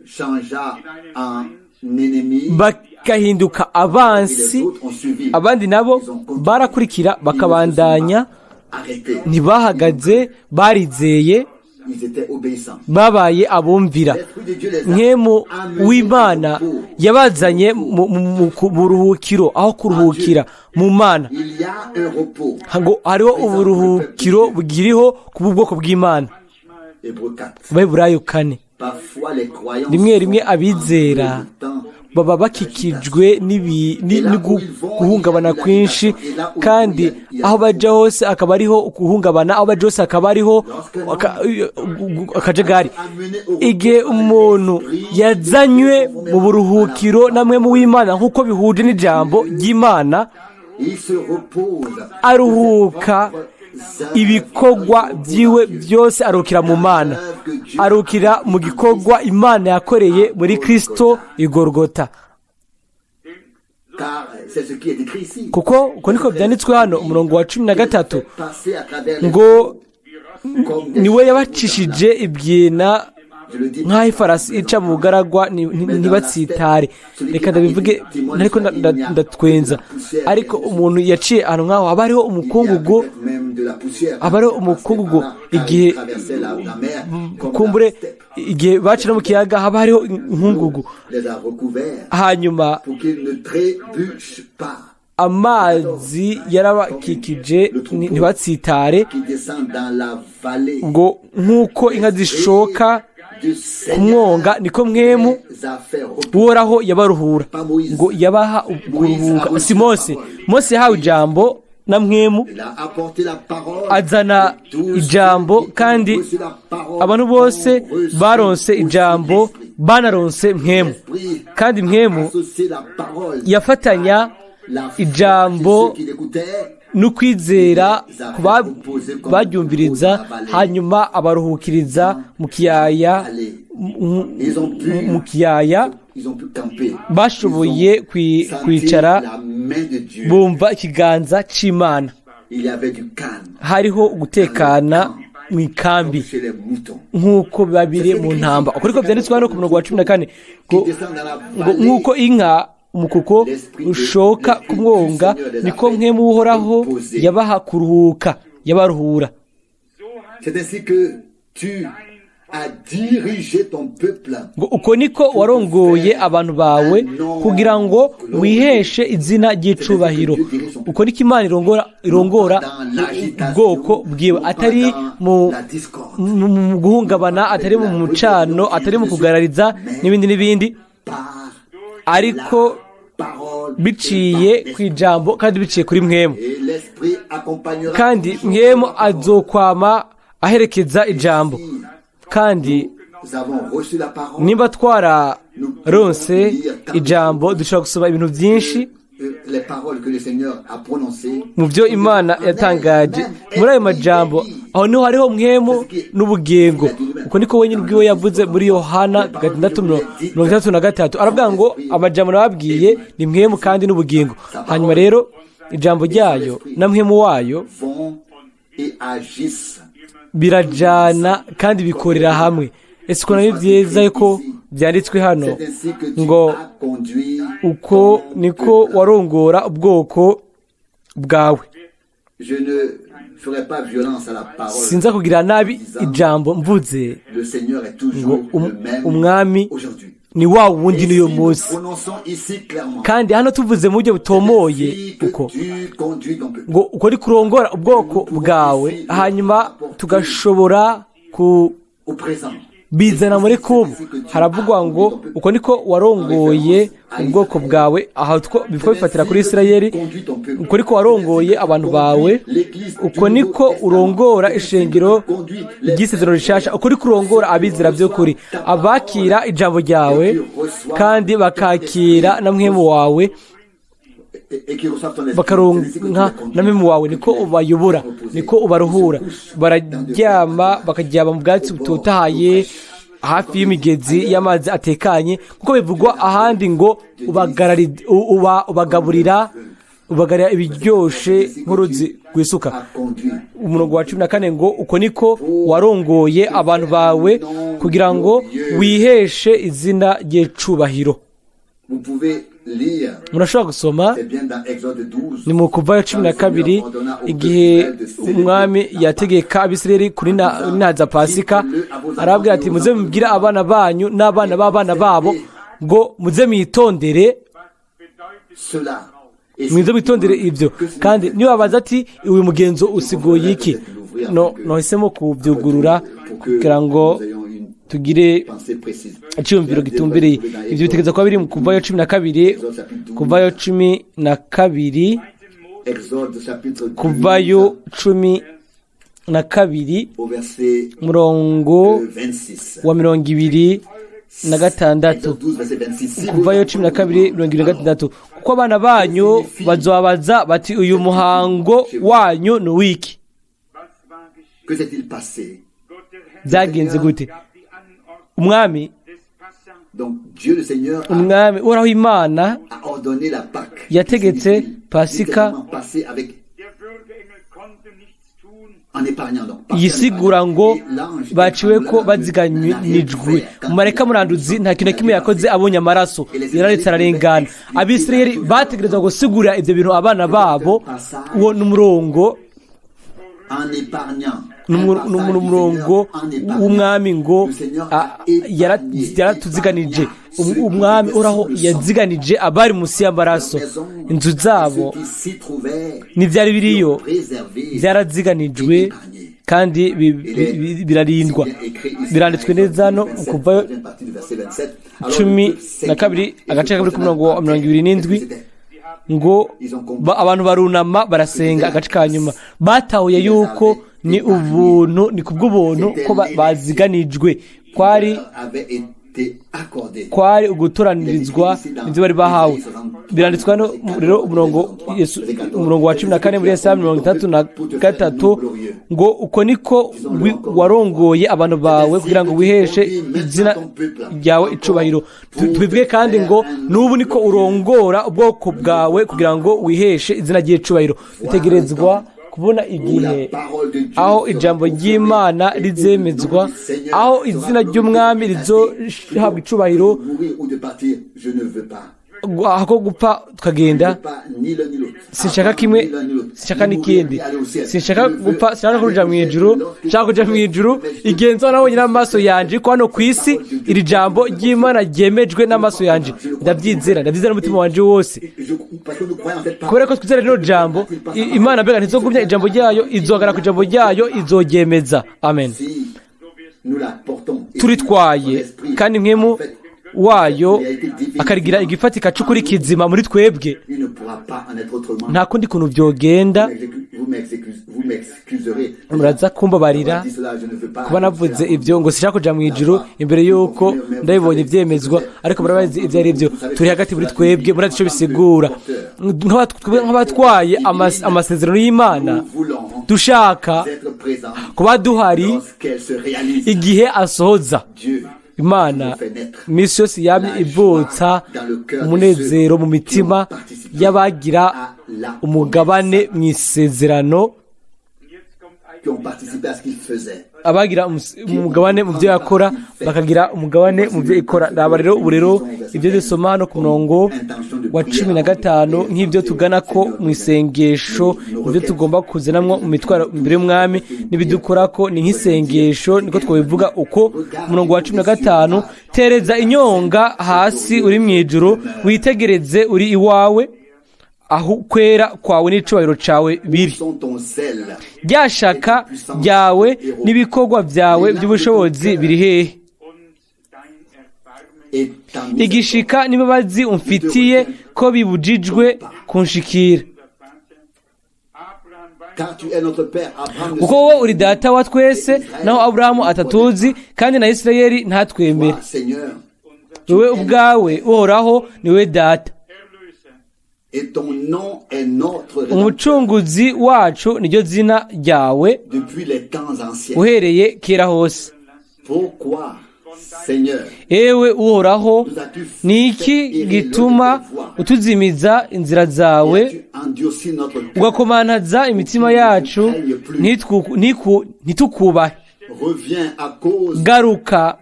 se changea en ennemi. bagahinduka Et abansi. les autres ont suivi. Abandi nabo barakurikira, bakabandanya. Arrêtés. Ntibahagaze, barizeye. Ils étaient obéissants. Babaye abumvira. L'Esprit de Dieu les a Mpwemu amenés w'Imana au repos. yabazanye mu buruhukiro, aho kuruhukira mu Mana. Il y a un repos. Ngo hariho uburuhukiro bwiriho ku bwoko bw'Imana. Hébreux 4. Abaheburayo 4. Parfois les croyants Rimwe rimwe sont abizera entourés de temps baba bakikijwe guhungabana kwinshi, kandi aho bajya hose akaba ariho guhungabana, aho bajya hose akaba ariho akajagari. Igihe umuntu yazanywe mu buruhukiro namwe mu w'Imana, nk'uko bihuje n'ijambo ry'Imana, Il se repose. aruhuka ibikorwa byiwe byose, aruhukira mu Mana, aruhukira mu gikorwa Imana yakoreye muri Kristo igorogota. Car c'est ce qui est écrit ici. Kuko uko niko byanditswe hano, umurongo wa 13, Passer à travers les ngo comme des niwe yabacishije ibyena Je le dis. nk'aho ifarasi ica mu bugaragwa ntibatsitare. Reka ndabivuge ariko ndatwenza, ariko umuntu yaciye ahantu nk'aho haba hariho umukungugu, Il y a peut-être même de la poussière. haba hariho umukungugu igihe Traversait la mer comme kumbure la steppe. igihe baca no mu kiyaga haba hariho inkungugu. Les a recouverts Hanyuma pour qu'ils ne trébuchent pas. amazi yarabakikije ntibatsitare. Qui descend dans la vallée. Ngo nk'uko inka zishoka Du ku Seigneur mwonga, niko Mpwemu les a fait reposer. Uhoraho yabaruhura. Ngo yabaha kuruhuka, si Mose. Mose yahawe ijambo na Mpwemu, Il a apporté la parole. azana Tous ijambo, ceux qui kandi ont reçu la parole abantu bose ont reçu baronse aussi ijambo, l'Esprit. banaronse Mpwemu. L'Esprit Kandi Mpwemu associé la parole, yafatanya la foi ijambo chez ceux qui l'écoutaient. n'ukwizera ku baryumviriza, hanyuma abaruhukiriza mu kiyaya, Ils ont pu, mu kiyaya. ils ont pu camper. Bashoboye Ils ont senti kwicara, la main de Dieu. bumva ikiganza c'Imana. Il y avait du calme Hariho ugutekana mu ikambi, chez les moutons. nk'uko biba biri mu ntamba. Uko niko byanditswe hano ku murongo wa 14, ngo Qui descend dans la ngo vallée. nk'uko inka umukuko ushoka ku mwonga, niko Mpwemu Uhoraho yabaha kuruhuka, yabaruhura. C'est ainsi que tu as dirigé ton peuple. Ngo uko niko warongoye abantu bawe kugira ngo wiheshe izina ry'icubahiro. Uko niko Imana irongora Dans l'agitation, ubwoko bwiwe, non pas atari dans mu la discorde, mu guhungabana, atari mu mucano, atari mu kugarariza n'ibindi n'ibindi, par ariko la parole biciye et par ku ijambo kandi biciye kuri Mpwemu. l'Esprit. Et l'Esprit accompagnera Kandi toujours Mpwemu la parole. azokwama aherekeza ijambo. Kandi Nous avons reçu la parole. nimba twararonse ijambo, dushobora gusoma ibintu byinshi Les paroles que le Seigneur a prononcées. mu byo Imana yatangaje. Muri ayo majambo aho niho hariho Mpwemu n'ubugingo. Uko niko wenyine ubwiwe yavuze muri Yohana 6:63, aravuga ngo amajambo nababwiye ni mpwemu kandi n'ubugingo. Hanyuma rero ijambo ryayo na Mpwemu wayo Vont et agissent. birajana kandi bikorera hamwe. Ese ukuntu ari byiza ko byanditswe hano C'est ainsi que tu ngo as conduit uko ton niko peuple. warongora ubwoko bwawe. Je ne ferai pas violence à la parole. Sinza kugira nabi ijambo mvuze Le Seigneur est ngo toujours le même Umwami aujourd'hui. ni wa wundi Et n'uyu si nous munsi. prononçons ici clairement, Kandi hano tuvuze mu buryo butomoye ainsi que uko tu conduis ton peuple. ngo uko ni kurongora ubwoko bwawe, hanyuma tugashobora ku Au présent. bizana muri kubu, haravugwa ngo uko niko warongoye ubwoko bwawe. Aha bifatira kuri Isirayeli. Conduis ton peuple. Uko niko warongoye abantu bawe, uko niko urongora ishengero ry'isezerano rishasha, uko niko urongora abizera by'ukuri, abakira ijambo ryawe kandi bakakira na mwemu wawe, bakaronka na mwemu wawe. Niko ubayobora, niko ubaruhura. Bararyama bakaryama mu bwatsi butotahaye hafi y'imigezi y'amazi atekanye, kuko bivugwa ahandi ngo ubagaburira ibiryoshe nk'uruzi rwisuka. Umurongo wa 14 ngo uko niko warongoye abantu bawe kugira ngo wiheshe izina ry'icubahiro. Murashobora gusoma ni mu Kuvayo 12, igihe umwami yategeka Abisirayeli kurinaza Pasika, arababwira ati muze mubwire abana banyu n'abana b'abana babo ngo muze mwitondere, mwize mwitondere ibyo. Kandi nibabaza ati uyu mugenzo usiguye iki, nohisemo kubyugurura kugira ngo tugire icyumviro gitumbereye. Ibyo bitegereza kuba biri mu Kuvayo 12, Kuvayo 12, Kuvayo 12 murongo wa 26, Kuvayo 12 26. Kuko abana banyu bazobabaza bati uyu muhango wanyu ni uwiki? Byagenze gute? Umwami Uhoraho Imana yategetse Pasika yisigura ngo baciwe ko baziganijwe. Umumarayika muranduzi nta kintu na kimwe yakoze abonye amaraso, yararetse ararengana. Abisirayeli bategerezwa gusigurira ibyo bintu abana babo. Uwo ni umurongo, umurongo w'umwami ngo yaratuziganije. Umwami Uhoraho yaziganije abari munsi y'amaraso, inzu zabo n'ibyari biriyo byaraziganijwe kandi birarindwa. Biranditswe neza no Kuvayo 12 agace ka kabiri k'umurongo wa 27 ngo abantu barunama barasenga. Agace ka nyuma batahuye yuko ni ubuntu, ni kubw'ubuntu ko baziganijwe, kwari ugutoranirizwa ibyo bari bahawe. Biranditswe hano rero umurongo wa 14 muri Yesaya 33 ngo uko niko warongoye abantu bawe kugira ngo wiheshe izina ryawe icubahiro. Tubivuge kandi ngo n'ubu niko urongora ubwoko bwawe kugira ngo wiheshe izina ry'icubahiro. Dutegerezwa kubona igihe aho ijambo ry'Imana rizemezwa, aho izina ry'umwami rizohabwa icubahiro, aho gupfa tukagenda. Sinshaka kimwe, sinshaka n'ikindi, sinshaka gupfa, sinshaka kuja mu ijuru, nshaka kuja mu ijuru igenzo nabonye n'amaso yanje ko hano ku isi iri jambo ry'Imana ryemejwe n'amaso yanje. Ndabyizera, ndabyizera n'umutima wanje wose, kubera ko twizera rino jambo. Imana mbega ntizogumya ijambo ryayo, izogara ku ijambo ryayo, izoryemeza. Amen. Turitwaye kandi mwemu wayo akarigira igifatika c'ukuri kizima muri twebwe. Nta kundi kuntu vyogenda. Muraza kumbabarira kuba navuze ibyo ngo sinshaka kuja mu ijuru imbere y'uko ndabibonye ivyemezwa, ariko murabazi ivyo ari byo. Turi hagati muri twebwe, murazi ico bisigura. Nk'abatwaye amasezerano y'Imana, dushaka kuba duhari igihe asohoza. Imana iminsi yose yamye ivutsa umunezero mu mitima y'abagira umugabane mu isezerano, abagira umugabane mu byo yakora, bakagira umugabane mu byo ikora. Raba rero ubu rero ibyo dusoma hano ku murongo wa 15 nk'ibyo tugana ko mu isengesho, ibyo tugomba kuzanamwo mu mitwaro imbere y'umwami n'ibidukora ko ni nk'isengesho, niko twabivuga uko. Umurongo wa 15, tereza inyonga hasi uri mu ijuru, witegereze uri iwawe, aho kwera kwawe n'icubahiro cawe biri. Rya shaka ryawe n'ibikorwa byawe by'ubushobozi biri hehe? Igishika n'imbabazi umfitiye ko bibujijwe kunshikira. Car tu es notre Père, Abraham ne Kuko sait wowe pas uri Data wa twese, naho Aburahamu atatuzi kandi na Isirayeli ntatwemere. Toi, Seigneur, Wowe ubwawe, Uhoraho, ni we Data. Et ton nom est notre Rédempteur Umucunguzi wacu niryo zina ryawe depuis les temps anciens. uhereye kera hose. Pourquoi, Seigneur, Ewe Uhoraho, nous as-tu ni fait iki errer gituma l'œil de tes voies utuzimiza inzira et zawe, as-tu endurci notre cœur? ugakomantaza imitima yacu ntitukubahe? Reviens à cause, Garuka,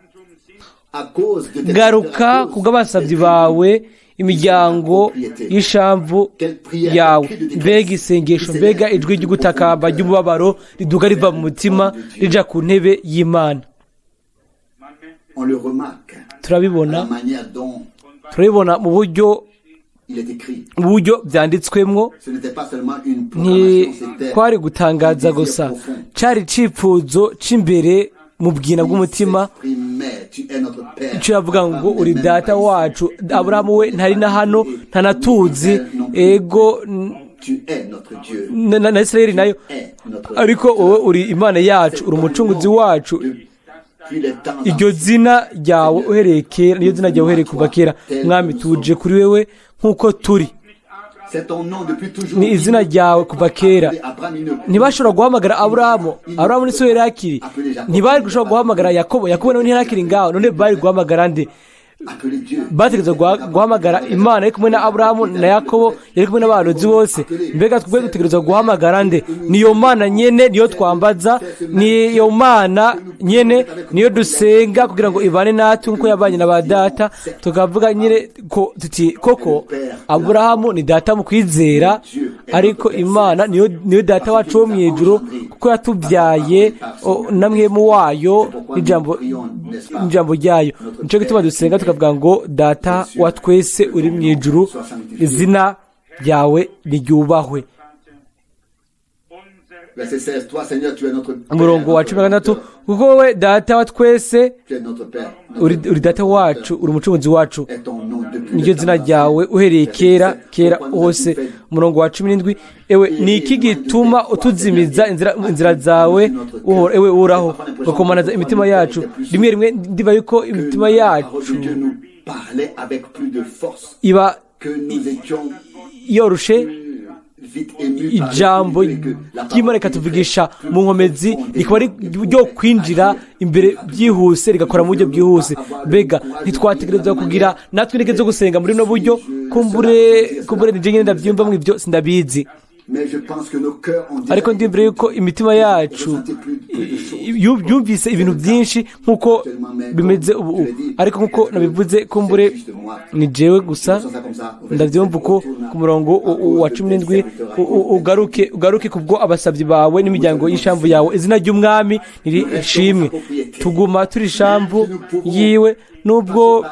à cause de tes garuka à cause kubw'abasabyi des bawe, imiryango y'ishamvu yawe. Mbega isengesho, mbega ijwi ry'ugutakamba ry'umubabaro riduga riva mu mutima rija ku ntebe y'Imana! On le remarque Turabibona, la manière dont turabibona mu buryo il est écrit. mu buryo byanditswemwo. Ce n'était pas seulement une proclamation, c'était Ntikwari gutangaza gusa, cari icifuzo c'imbere mu bwina bw'umutima. S'exprimait, tu es notre Père. Icyo yavuga ngo uri Data wacu, Aburahamu we ntari na hano, ntanatuzi, ego Tu es notre Dieu. na Isirayeli nayo, Es notre ariko wowe uri Imana yacu, uri umucunguzi wacu. Depuis les temps Iryo anciens. zina ryawe uhereye kera, niyo zina ryawe uhereye kuva kera. Mwami, tuje kuri wewe nk'uko turi. C'est ton nom depuis toujours. Ni izina ryawe kuva kera. Abraham, il ne Ntibashobora guhamagara Aburahamu, Aburahamu ni so yari akiri. Ntibari gushobora guhamagara Yakobo, Yakobo nawe ntiyari akiri ngaho. None bari guhamagara nde? Appelé Dieu. Bategerezwa guhamagara Imana yari kumwe na Aburahamu na Yakobo, yari kumwe n'abahanuzi bose. Mbega twebwe dutegerezwa guhamagara nde? Niyo Mana nyene niyo twambaza, niyo Mana nyene niyo dusenga kugira ngo ibane natwe nk'uko yabanye na ba data. Tukavuga nyine ko tuti koko Aburahamu ni data mu kwizera, ariko Imana niyo Data wacu wo mu ijuru, kuko yatubyaye na mwemu wayo n'ijambo ryayo. Nicyo gituma dusenga tukavuga ngo: Data wa twese uri mu ijuru, izina ryawe niryubahwe. Verset 16. Toi, Seigneur, tu es notre Père. Umurongo wa 16: kuko wowe Data wa twese, Tu es notre Père. Notre uri Data wacu, uri umucunguzi wacu, est ton nom depuis niryo les zina temps ryawe anciens. uhereye Verset kera 17. kera Pourquoi nous hose. as-tu fait Umurongo wa 17: ewe ni iki gituma utuzimiza inzira zawe, ewe Uhoraho, ugakomanaza imitima yacu? Rimwe rimwe ndiba yuko que imitima la yacu parole de Dieu nous parlait avec plus de force, iba que nous étions yoroshe, plus vite émus par ijambo l'Esprit de Dieu et que la ry'Imana parole rikatuvugisha pénétrait mu nkomezi, plus rikaba ari profondément ryo kwinjira agir imbere byihuse, rigakora mu buryo bwihuse. Mbega ntitwategerezwa kugira natwe intege zo gusenga muri buno buryo? Kumbure nije nyine ndabyumva mu ibyo, sindabizi. Mais je pense que nos cœurs ont déjà Ariko ndibwira yuko imitima yacu yumvise ibintu byinshi nk'uko bimeze ubu. Ariko nk'uko nabivuze, kumbure ni jewe gusa ndabyumva uko. Ku murongo wa 17: ugaruke, ugaruke kubwo abasabyi bawe n'imiryango y'ishamvu yawe, izina ry'Umwami nirishimwe. Tuguma turi ishamvu yiwe nubwo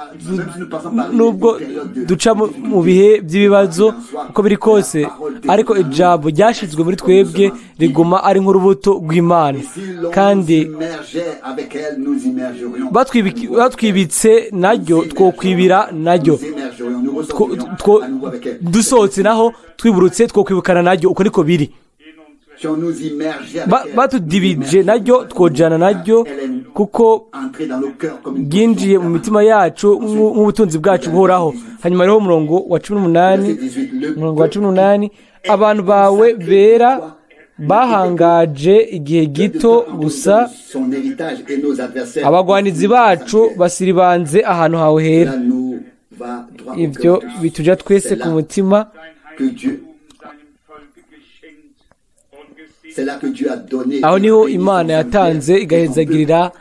duca mu bihe by'ibibazo, uko biri kose, ariko ijambo ryashyizwe muri twebwe riguma ari nk'urubuto rw'Imana. Et si l'on Kandi s'immergeait avec elle, nous immergerions. Batwibitse naryo, twokwibira naryo. Nous émergerions, nous ressortirions à nouveau avec elle. Dusohotse naho twiburutse, twokwibukana naryo. Uko niko biri. Si on nous immergeait avec elle, Batudibije naryo, twojana naryo, elle est kuko entrée dans nos cœurs comme une bwinjiye mu mitima yacu nk'ubutunzi bwacu buhoraho. Hanyuma hariho umurongo wa 18. Verset 18, le Umurongo wa 18: abantu bawe bera bahangaje igihe gito gusa, son héritage et nos adversaires abagwanizi bacu basiribanze ahantu hawe hera. Cela nous va droit au Ibyo cœur. bituja twese ku mutima. Que Dieu, c'est là que Dieu a donné Aho niho Imana yatanze igahezagirira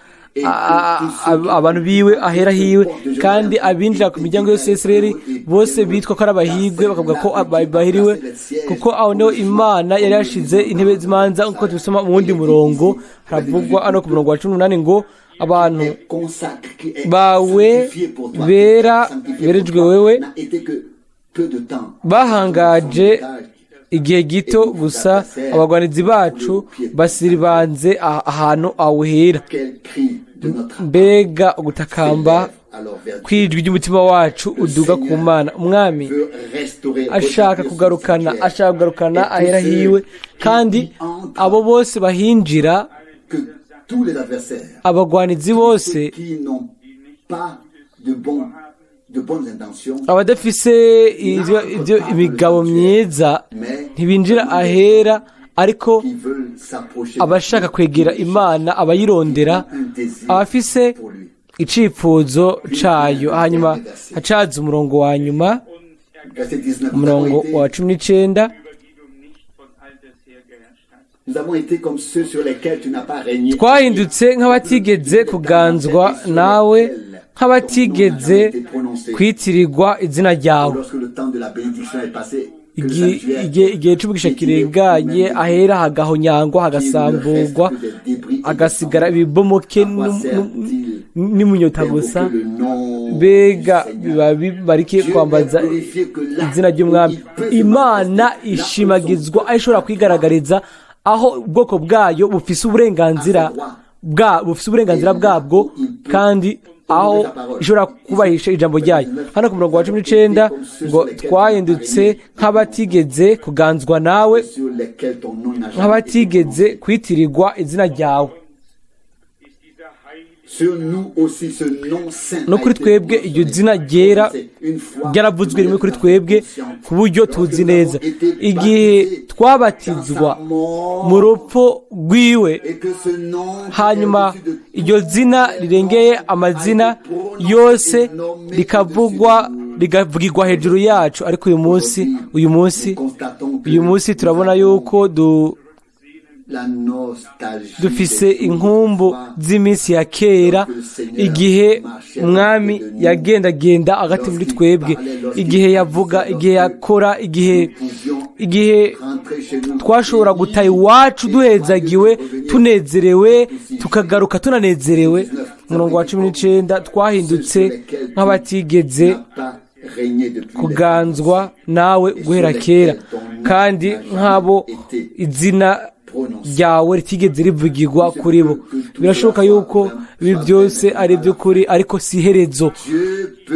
abantu biwe, ahera hiwe, kandi abinjira ku miryango yose ya Isirayeli bose bitwa ko ari abahigwe, bakavuga ko bahiriwe, kuko aho niho Imana yari yashize intebe z'imanza, nk'uko tubisoma mu wundi murongo. Haravugwa hano ku murongo wa 18 ngo abantu bawe bera berejwe wewe bahangaje igihe gito gusa, abagwanizi bacu basiribanze ahantu awuhera. Mbega ugutakamba Kwijwi ry'umutima wacu uduga ku Mana. Umwami ashaka kugarukana, ashaka kugarukana ahera hiwe, kandi abo bose bahinjira, abagwanizi bose, abadafise imigabo myiza ntibinjira ahera, ariko abashaka kwegera Imana, abayirondera, abafise icifuzo cayo. Hanyuma hacaza umurongo wa nyuma, umurongo wa 19. Twahindutse nk'abatigeze kuganzwa nawe, nk'abatigeze kwitirirwa izina ryawe. Igihe c'umugisha kirenganye, ahera hagahonyangwa, hagasamburwa, hagasigara ibibomoke n'imunyota gusa. Mbega biba bibarike kwambaza izina ry'Umwami. Imana ishimagizwa aho ishobora kwigaragariza, aho ubwoko bwayo bufise uburenganzira bwabwo, kandi aho ishobora kubahisha ijambo ryayo. Hano ku murongo wa 19 ngo twahindutse nk'abatigeze kuganzwa nawe, nk'abatigeze kwitirirwa izina ryawe. No kuri twebwe iryo zina ryera ryaravuzwe rimwe kuri twebwe, ku buryo tuzi neza igihe twabatizwa mu rupfu rwiwe, hanyuma iryo zina rirengeye amazina yose rikavugwa, rigavugirwa hejuru yacu. Ariko uyu munsi turabona yuko dufise inkumbu z'iminsi ya kera, igihe Umwami yagendagenda hagati muri twebwe, igihe yavuga, igihe yakora, igihe twashobora gutaha iwacu duhezagiwe, tunezerewe, tukagaruka tunanezerewe. Umurongo wa 19, twahindutse nk'abatigeze kuganzwa nawe guhera kera, kandi nk'abo izina ryawe ritigeze rivugirwa kuri bo. Birashoboka yuko ibi byose ari iby'ukuri, ariko si iherezo.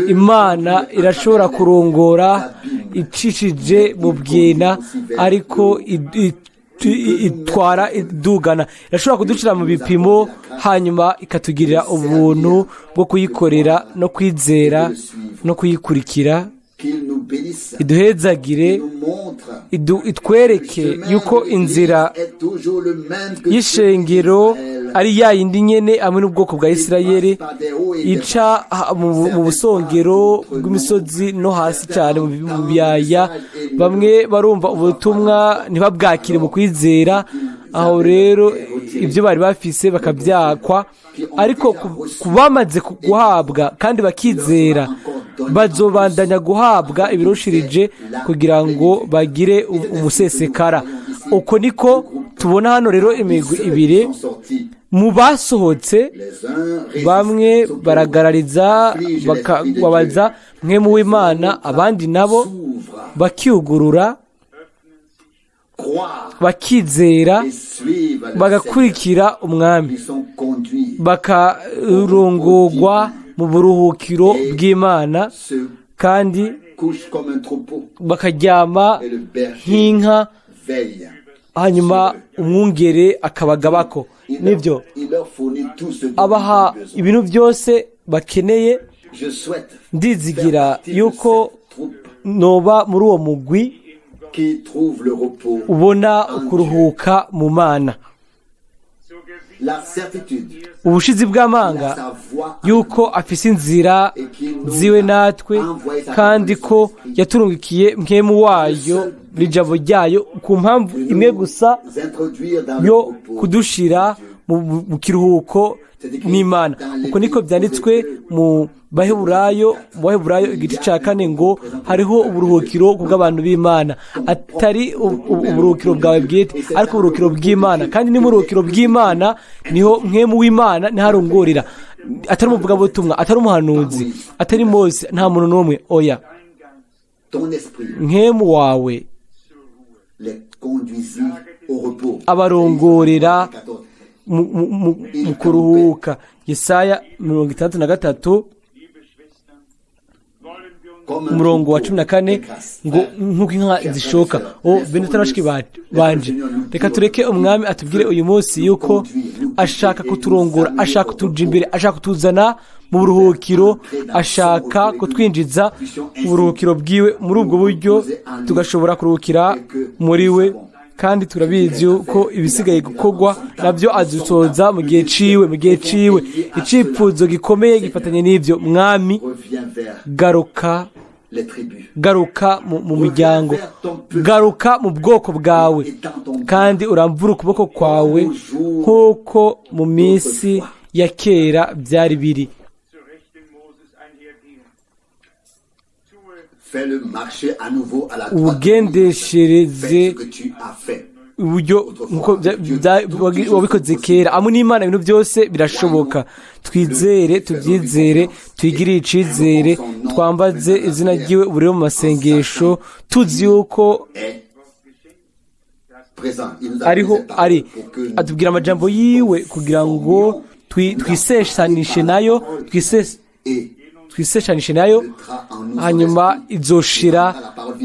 Imana irashobora kurongora icishije mu bwina, ariko itwara idugana. Irashobora kuducira mu bipimo, hanyuma ikatugirira ubuntu bwo kuyikorera no kwizera no kuyikurikira. Iduhezagire, itwereke yuko inzira y'ishengero ari ya yindi nyene hamwe n'ubwoko bwa Isirayeli, ica mu busongero bw'imisozi no hasi cyane mu biyaya. Bamwe barumva ubutumwa ntibabwakire mu kwizera, aho rero ibyo bari bafise bakabyakwa, ariko kubamaze guhabwa kandi bakizera, bazobandanya guhabwa ibirushirije kugira ngo bagire umusesekara. Uko niko tubona hano rero imigwi ibiri mu basohotse. Bamwe baragarariza bakababaza mwe mu w'Imana, abandi nabo bakiyugurura, bakizera, bagakurikira Umwami, bakarongorwa mu buruhukiro bw'Imana, kandi bakaryama nk'inka, hanyuma umwungere akabagabako. Nibyo, abaha ibintu byose bakeneye. Ndizigira yuko noba muri uwo mugwi ubona kuruhuka mu Mana. Ubushizi bw'amanga yuko afise inzira ziwe natwe, kandi ko yaturungikiye mpwemu wayo n'ijambo ryayo ku mpamvu imwe gusa yo kudushira mu kiruhuko n'Imana. Uko niko byanditswe mu Baheburayo igice cya 4 ngo hariho uburuhukiro bw'abantu b'Imana, atari uburuhukiro bwawe bwite, ariko uburuhukiro bw'Imana. Kandi ni mu buruhukiro bw'Imana niho mwemu w'Imana niharongorera, atari umuvugabutumwa, atari umuhanuzi, atari Mose, nta muntu n'umwe. Oya, mwemu wawe abarongorera mu kuruhuka. Yesaya 63. Umurongo wa 14 ngo nk'uko inka zishoka. O bene bashiki banje, reka tureke umwami atubwire uyu munsi yuko ashaka kuturongora, ashaka kutuja imbere, ashaka kutuzana mu buruhukiro, ashaka kutwinjiza mu buruhukiro bwiwe. Muri ubwo buryo tugashobora kuruhukira muri we, kandi turabizi yuko ibisigaye gukorwa nabyo adusoza mu gihe ciwe, mu gihe ciwe. Icipfuzo gikomeye gifatanye n'ibyo: Mwami, garuka, garuka mu muryango, garuka mu bwoko bwawe, kandi uramvura ukuboko kwawe nk'uko mu minsi ya kera byari biri. Ubugendeshereze uburyo nkuko wabikoze kera. Amwe n'Imana ibintu byose birashoboka. Twizere, tubyizere, twigirire icizere, twambaze izina ryiwe buri mu masengesho, tuzi yuko ariho ari. Atubwira amajambo yiwe kugira ngo twisesanishe nayo, twiseshanishe nayo, hanyuma izoshira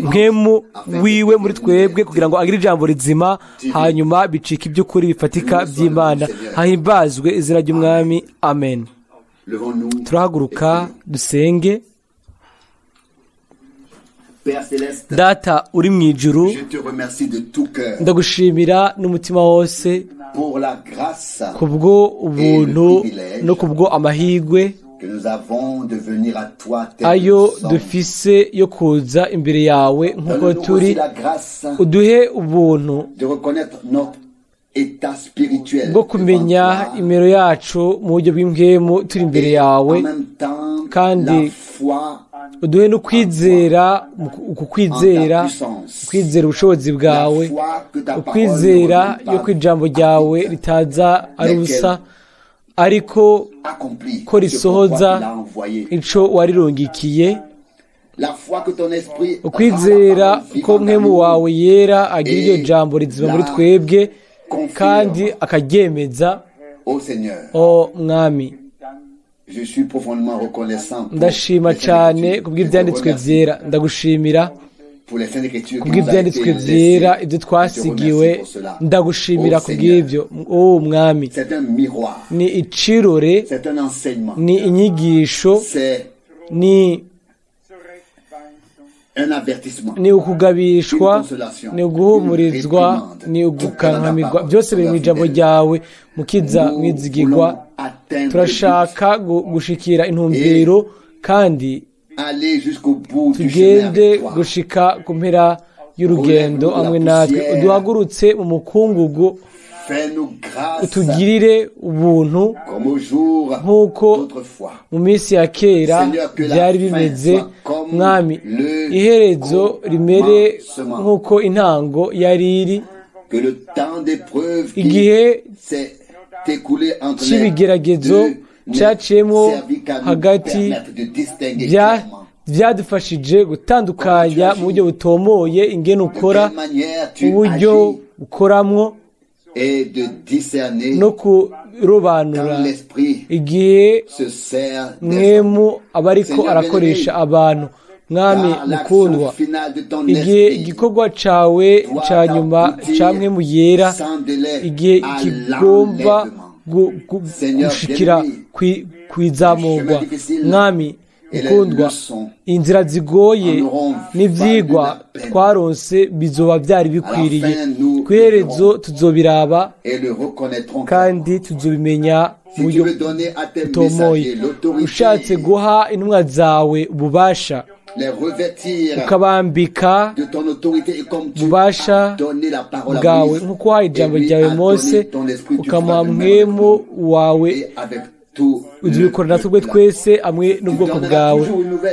nkemu wiwe muri twebwe kugira ngo agire ijambo rizima, hanyuma bicika iby'ukuri bifatika by'Imana. Hahimbazwe izina ry'umwami. Amen. Turahaguruka dusenge. Data uri mu ijuru, ndagushimira n'umutima wose kubwo ubuntu no kubwo amahirwe ayo dufise yo kuza imbere yawe nk'uko turi. Uduhe ubuntu bwo kumenya imero yacu mu buryo bw'impwemu turi imbere yawe, kandi uduhe no kwizera, ukwizera, ukwizera ubushobozi bwawe, ukwizera yuko ijambo ryawe ritaza ari ubusa, ariko ko risohoza ico warirungikiye, ukwizera ko mpwemu wawe yera agira iryo jambo rizima muri twebwe kandi akaryemeza. O Mwami, ndashima cyane kubw'ibyanditswe byera, ndagushimira kubw'ibyanditswe byera ibyo twasigiwe, ndagushimira kubw'ibyo. O Mwami, ni icirore, ni inyigisho, ni ukugabishwa, ni uguhumurizwa, ni ugukankamirwa, byose biri mu ijambo ryawe. Mukiza mwizigirwa, turashaka gushikira intumbero kandi tugende gushika ku mpera y'urugendo hamwe natwe. Uduhagurutse mu mukungugu, utugirire ubuntu nk'uko mu minsi ya kera byari bimeze. Mwami, iherezo rimere nk'uko intango yari iri, igihe cy'ibigeragezo cyaciyemo hagati byadufashije gutandukanya mu buryo butomoye ingene ukora, uburyo ukoramwo, no kurobanura igihe mwemu aba ariko arakoresha abantu. Mwami mukundwa, igihe igikorwa cawe ca nyuma ca mwemu yera, igihe kigomba gushikira kwizamurwa, Mwami mukundwa, inzira zigoye n'ivyigwa twaronse bizoba byari bikwiriye. Kw'iherezo tuzobiraba kandi tuzobimenya mu buryo butomoye. Ushatse guha intumwa zawe ububasha, ukabambika ububasha bwawe nk'uko wahaye ijambo ryawe Mose, ukamuha mwemu wawe, uzabikora natwe twese hamwe n'ubwoko bwawe.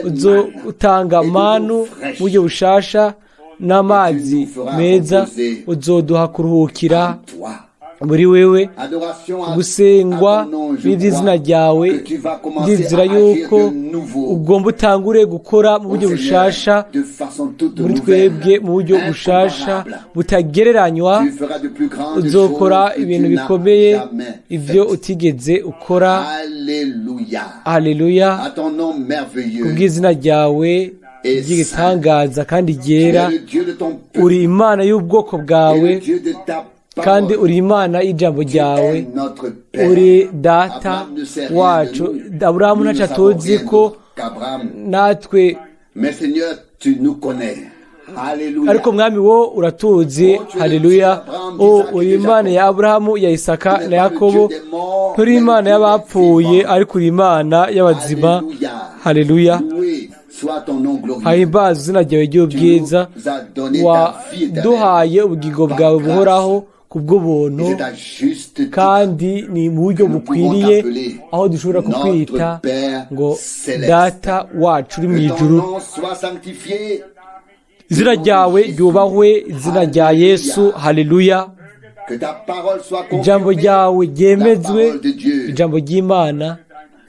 Uzotanga manu mu buryo bushasha n'amazi meza, uzoduha kuruhukira muri wewe, gusengwa n'iby'izina ryawe. Ndizera yuko ugomba utangure gukora mu buryo bushasha muri twebwe, mu buryo bushasha butagereranywa. Uzokora ibintu bikomeye, ibyo utigeze ukora. Haleluya, kubw'izina ryawe et saint. ry'igitangaza kandi Tu ryera es le Dieu de ton peuple Uri Imana y'ubwoko et bwawe le Dieu de ta kandi parole. uri Imana y'ijambo Tu ryawe. es notre Père. Uri Data Abraham ne sait rien wacu. de nous. Aburahamu Nous ne ntaco savons atuzi rien ko d'autre qu'Abraham. natwe. Mais Seigneur, tu nous connais. Alléluia. Ariko Mwami, wo uratuzi. Haleluya! O uri Imana ya Aburahamu, ya Isaka Tu na n'es pas le Yakobo. Dieu des morts, Nturi mais le Imana Dieu des y'abapfuye, vivants. ariko uri Imana y'abazima. Alléluia. Haleluya! Loué soit ton nom glorieux. Hahimbazwe izina ryawe Tu ry'ubwiza. nous as donné ta vie éternelle. Waduhaye ubugingo Par bwawe grâce. buhoraho ku Et bw'ubuntu, c'est à juste titre kandi ni mu buryo que nous pouvons bukwiriye t'appeler aho dushobora kukwita notre Père ngo céleste. Data wacu uri mu Que ton ijuru. nom soit sanctifié. Izina ryawe ryubahwe, izina rya Yesu. Haleluya! Que ta parole soit Ijambo confirmée. ryawe La ryemezwe, parole de Dieu. ijambo ry'Imana.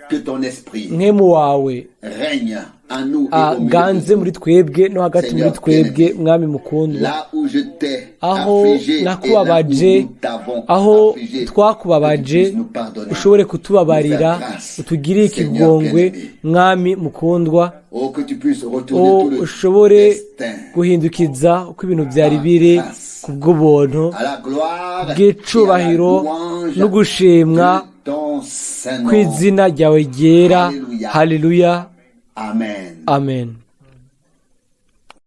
Que ton esprit Mpwemu wawe règne en nous et au milieu aganze de nous. muri twebwe no hagati muri twebwe, Mwami mukundwa. Là où je t'ai Aho affligé et là où nakubabaje, nous t'avons aho affligé, que tu twakubabaje, puisses nous pardonner, ushobore nous kutubabarira, faire grâce, utugirire Seigneur ikigongwe, bien-aimé. Mwami mukundwa. Oh, que tu puisses retourner O tout le ushobore destin guhindukiza uko ibintu byari biri ku bw'ubuntu, à la gloire et à la bw'icubahiro louange no gushimwa de ton saint nom. kw'izina ryawe ryera. Haleluya! Amen. Amen.